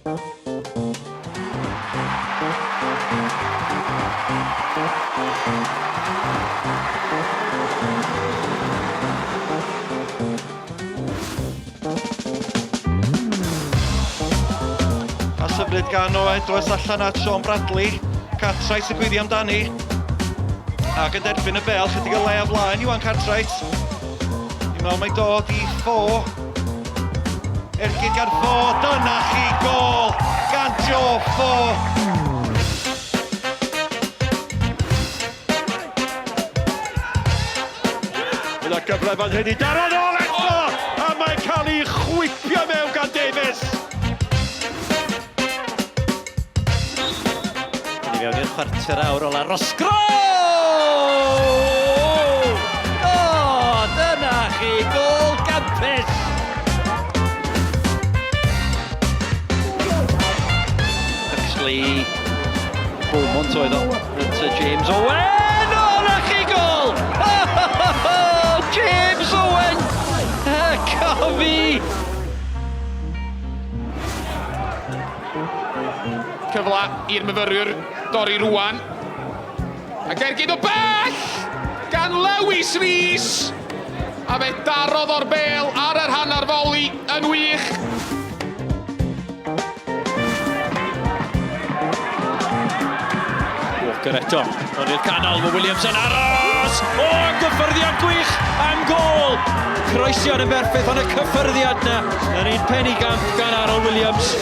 A syfryd gan o Edwards allan at Sean Bradley. Cartwright yn gwyddi amdani. Ac yn derbyn y bel, chydig o le o flaen Iwan Cartwright. Dwi'n meddwl mae'n dod i ffo. Ergyd gan ffo, dyna chi gol gan Joe Ffo. Yna gyfle fan hyn i daro nôl eto! A mae'n cael ei chwipio mewn gan Davies! I fewn i'r chwarter awr ola Roscrow! O, dyna chi, gol gampus! Huxley, Beaumont oedd o, at James Owen! O, na chi gol! James Owen! Cofi! Cyfle i'r myfyriwr dorri rwan. Ac ergyd o bell gan Lewis Rees. A fe darodd o'r bel ar yr hanner foli yn wych. Walker eto, ond i'r canol, mae Williams yn aros! O, gyffyrddiad gwych am gol! Croesiad yn berffaith, ond y cyffyrddiad na yn un penigamp gan Aaron Williams.